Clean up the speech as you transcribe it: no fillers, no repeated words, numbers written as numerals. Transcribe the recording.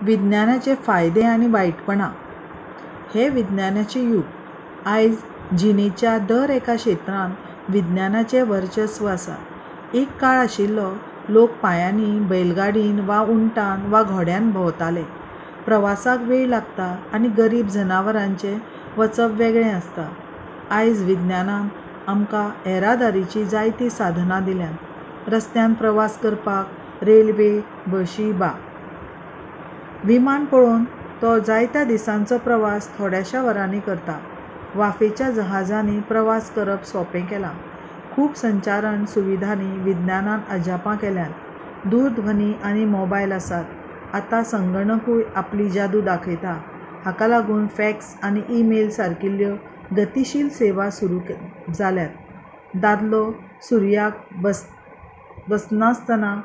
विज्ञानाचे फायदे आनी वायटपणां. हें विज्ञानाचें यूग. आयज जिणेच्या दर एका क्षेत्रांत विज्ञानाचें वर्चस्व आसा. एक काळ आशिल्लो लोक पांयांनी, बैलगाडीन वा उंटान वा घोड्यान भोंवताले. प्रवासाक वेळ लागता आनी गरीब जनावरांचें वचप वेगळें आसता. आयज विज्ञानान आमकां येरादारीचीं जायतीं साधनां दिल्यांत. रस्त्यान प्रवास करपाक रेल्वे, बशी बा विमान पळोवन तो जायत्या दिसांचो प्रवास थोड्याश्या वरांनी करता. वाफेच्या जहाजांनी प्रवास करप सोंपें केलां. खूब संचारण सुविधांनी विज्ञानान अजापां केल्यांत. दूरध्वनी आनी मोबायल आसात. आतां संगणकूय आपली जादू दाखयता. हाका लागून फॅक्स आनी ईमेल सारकिल्ल्यो गतीशील सेवा सुरू जाल्यात. दादलो सुर्याक बसनासतना